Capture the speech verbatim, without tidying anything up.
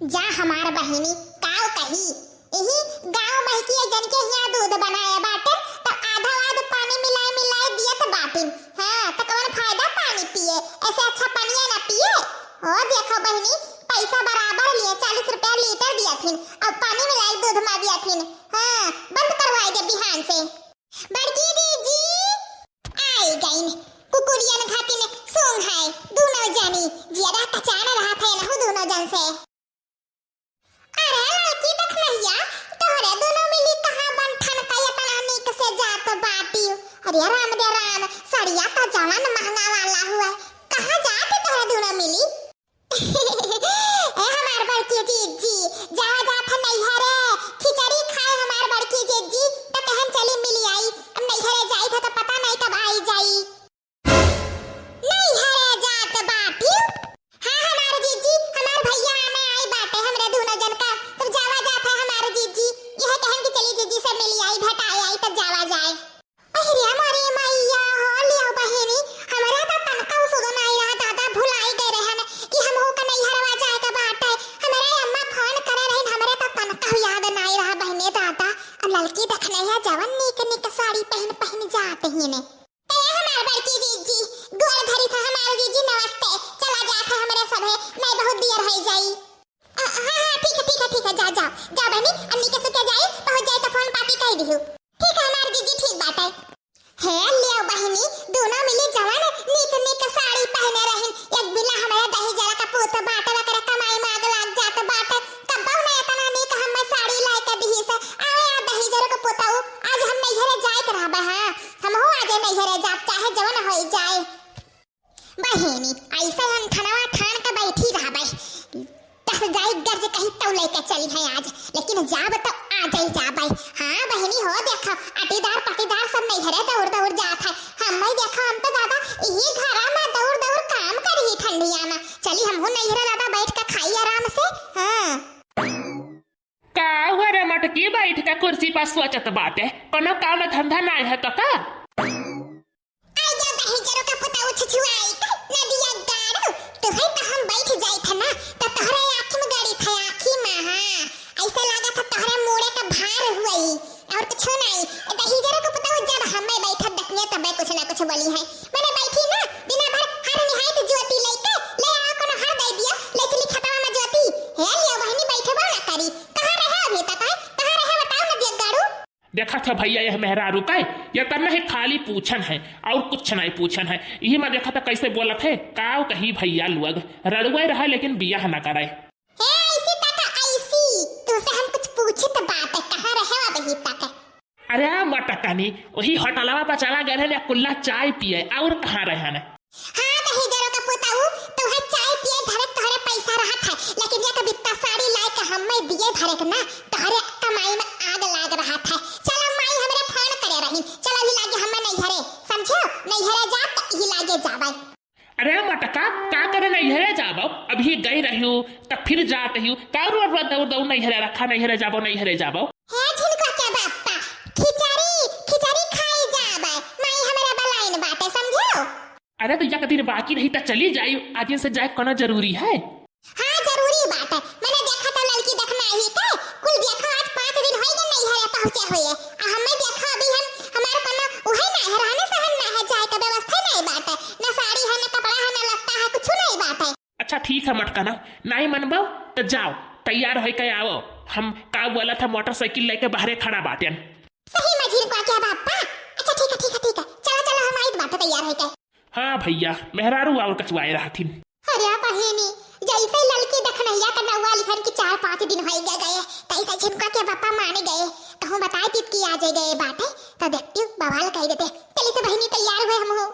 जा हमार बहिनी, काव कही, इही गाँव बहकी एक जन के हियाँ दूध बनाए बाटे, त आधा आध पानी मिलाए मिलाए दियत बाटिन। हाँ, त कवन फायदा पानी पिए, ऐसे अच्छा पनिया ना पिए। ओ देखो बहिनी, पैसा बराबर लिए, चालीस रुपया लीटर दियथिन, अब पानी मिलाए दूध मा दियथिन। हाँ, बंद करवाए दे बिहान से। बड़की दीदी, आई गईन। कुकुरियन खातिन सूंघ है, दूनो जनी, जियरा कचान रहत है एनहु दूनो जन से। अरे लड़की देख नहिया, तोहरे दूनो मिली कहाँ बन ठन का एतना नीक से जात बाटी। अरे राम रे राम, सड़िया तो जवन महंगा वाला हुआ, कहाँ जात तोहरे दूनो मिली? ए हमार बड़की जीजी, जावा जात है नैहरे, खिचड़ी खाए हमार बड़की जीजी, त कहन चली मिली आई। अब नैहरे जाई था त पता नहीं कब आई जाई। नैहरे जात बाटी? हाँ हमार जीजी, हमार भैया आने आई बाटे हमरे दूनो जन का, तब जावा जात है हमार जीजी, यह कहन कि चली जीजी से मिली आई, भेटाए आई, तब जावा जाए। अहिरे मोरे मैया हो, लियो बहिनी, हमरे त तनका सुध नाई रहा दादा, भुलाई गए रहन कि हमहू का नैहरवा जाए के बाटे। हमरे अम्मा फोन करे रहिन, हमरे त तनका याद नाई रहा बहिने दादा। अब ललकी देखने है जवन नीक नीक साड़ी पहन पहन जात ही ने। ए हमार बड़की जीजी, गोड़ धरी था हमार जीजी, नमस्ते। चला जात है हमरे सभे, मैं बहुत दियर होई जाई। अ, हाँ, हाँ, ठीक है, ठीक है, ठीक है, जा, जा, जा बहिनी, अन्नी के सुते जाई, पहुँच जाई तो फोन पाती कह दिहू। ठीक है हमार जीजी, ठीक बाटे। हे लियो बहिनी, दूनो मिली जवन नीक नीक साड़ी पहने रहिन, एक बिला हमारे दही जरा का पूत बाटे, ओकरे कमाई में आग लाग जात बाटे, कब्बो ना एतना नीक हमें साड़ी लाए के दिही से। आवे आ दही जरा का पुताऊ, आज हम नैहरे जाए के रहबे, हाँ, हमहू आज नैहरे जाब, चाहे जवन होई जाए। बहिनी, ऐसे हम ठनवा ठान के बैठी रहबै। दस गाय गर्ज कहीं तौ लेके चली है आज, लेकिन जाब तो आ जाई जाबै। हाँ बहिनी हो, देखो अटीदार पटीदार सब नैहरे दौड़ दौड़ जात है। हम नहीं देखो, हम तो दादा यही घरा में दौड़ दौड़ काम करी ठंडिया में। चली हमहू नैहरे दादा बैठ के खाई आराम से। हाँ। का हुआ रे मटकी, बैठ के कुर्सी पर सोचत बाटे, कोनो काम धंधा नाय है तो का? आई जा दही जरो का पुताऊ छुछुआई का नदिया गाड़ू, तोहे तो हम बैठ जाई था ना, तो तोहरे आँखी में गाड़ी था, आँखी में, हाँ। ऐसे लगा था तोहरे मूड़े का भार हुई, और कुछ नहीं। ए दही जरो का पुताऊ जब हमें बैठत देखिए तबे कुछ ना कुछ बोली है। मैंने बैठी ना, दिन भर हर निहायत जोती लेके, ले आओ कोनो हर दे दिया, ले चली खेतवा में जोती। हे लियो बहिनी बैठबो ना करी, कहाँ रहे अभी तक है? कहाँ रहे बताओ ना दिया गाड़ू। देखत ह भइया, यह मेहरारू का, यह तब नहीं खाली पूछन है और कुछ नहीं पूछन है। यही मैं देखत ह कैसे बोलत है, काव कही भइया लोग, रड़ुए रहा लेकिन बियाह न करे। हे ऐसी तक ऐसी, तुमसे हम कुछ पूछित बात है, कहाँ रहे अब ही तक? अरे मटकनी, वही होटलवा पर चला गए रहे कुल्ला चाय पिए, और कहाँ रहे न? हाँ दही जरो का पुताऊ, तोहे चाय पिए धरे तोहरे पैसा रहत है, लेकिन एक बित्ता साड़ी लाए के हमें दिए धरे के ना, तोहरे कमाई में आग लाग रहत है। चलो माई हमरे फोन करे रही, चलो ही लागे हमें नैहरे, समझो? नैहरे जा त ही लागे जावे। अरे मटका, का करे नैहरे जाबो? अभी गई रही हूँ, तब फिर जात रही हूँ, का रोज रोज दौड़ दौड़ नैहरे रखा, नैहरे जाबो, नैहरे जाबो। हे झिनका के बापा, खिचड़ी, खिचड़ी खाई जाबे, माई हमरे बलाइन बाटे, समझो? अरे तो एक दिन बाकी रही त चली जाई, आज से जाए कोनो जरूरी है? हाँ जरूरी बात है, मैंने देखा तो लड़की देखना ही के, कुल देखो आज पाँच दिन होई गए नैहरे पहुँचे हुए, आ हमें देखो अभी हम, हमारे कोनो उहे ना है, रहने सहन ना है, जाए का व्यवस्था नहीं बात है, ना साड़ी है, ना कपड़ा है, ना लत्ता है, कुछ नहीं बात है। अच्छा ठीक है मटकना, नहीं मनबो तो जाओ, तैयार होई के आओ, हम का बोला था मोटरसाइकिल लेके बाहरे खड़ा बाटेन। सही में झिनका के बापा, अच्छा ठीक है, ठीक है, ठीक है, चलो चलो हम आइत बाटे तैयार होई के। हाँ भइया, मेहरारू और कचुआए रहथिन। अरे बहिनी, जैसे ललकी देखनैया का नौवा लिखन की चार पाँच दिन होई गए गए, तैसे झिनका के बापा माने गए, कहूँ बताए दीत की आ जाए गए बाटे, तो देखती हूँ बवाल कह देते। चली तो बहिनी तैयार हुए हम हो।